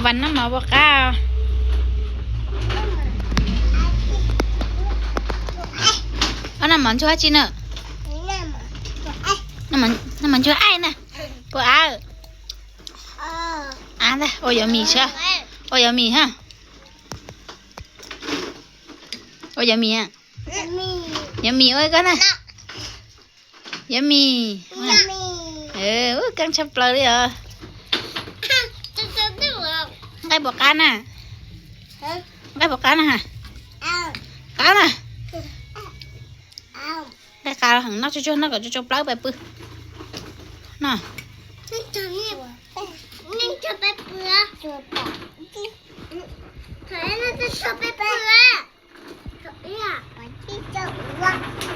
Vas noj mov puas qab? Ob noj mov ntsuag dab tsi na? Noj mov ntsuag aib na. Puas av? Av ntag, ua yuav mis sab. Ua yuav mis ha. Ua yuav mis. Yuav mis ua koj na. Yuav mis. Ub, keej tshaj plaws li os. Nqaij puas qab na? Nqaij puas qab na? Qab na. Nqaij qab heev, noj tsuag tsuag, noj kom tsau tsau plawv pais pw. No.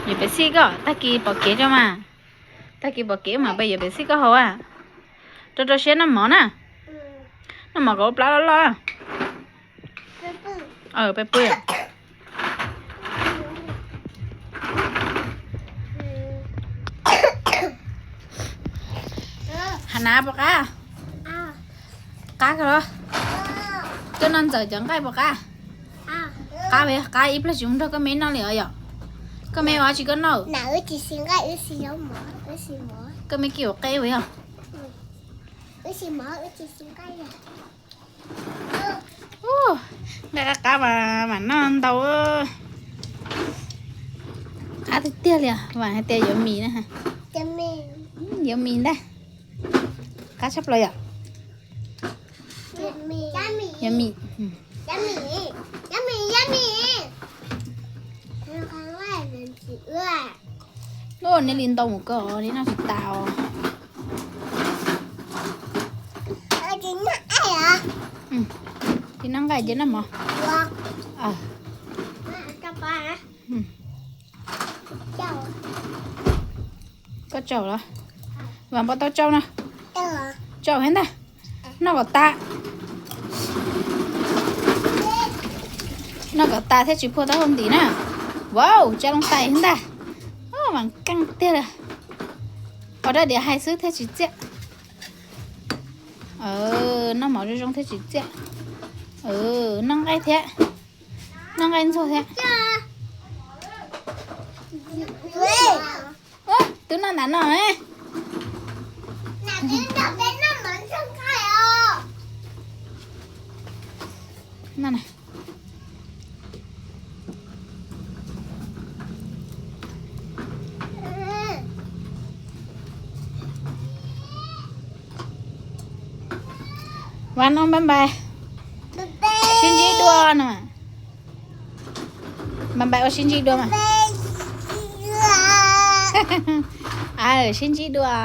Yuav pem xij koj, tag kis pom kev tso mas. Tag kis pom kev mas peb yuav pem xij koj haus a. Rau rau siab noj mov na. Noj mov kom ua plab loj loj. Peb pw. Hav nav puas qab? Qab kawg los. Koj noj ntxawm cov nqaij puas qab? Qab, qab ib pliag tsis mus nrog koj me noj li os yom. Koj me ua tsis koj noj. Koj me kiv ua qeb ua yog. Nqaij qab qab mas, mas noj ntau. Qab tiag tiag li, vam hais tias yuav mis na. Yuav mis ntag. Qab tshaj plaws yom. Yuav mis. Ua nej li ntau mus koj li noj tsis tas os. Tsis noj nqaij ces noj mov. Koj tsaum los? Vam npau taus tsaum no. Tsaum thiab ntag. Noj kom tas. Noj kom tas thiaj tsis phua taub hau ntim na. Wow, tsa loo tais thiab ntag. Vam keej tiag li. Ua dab diav hais xwb thiaj tsis txiaj. Noj mov zoo zoo thiaj tsis txiaj. Noj nqaij thiab. Noj nqaij ntxuag thiab. Twb noj nram no. Vam no, npaj npais. Sib ntsib dua no. Npaj npais ua sib ntsib dua mas. Sib ntsib dua.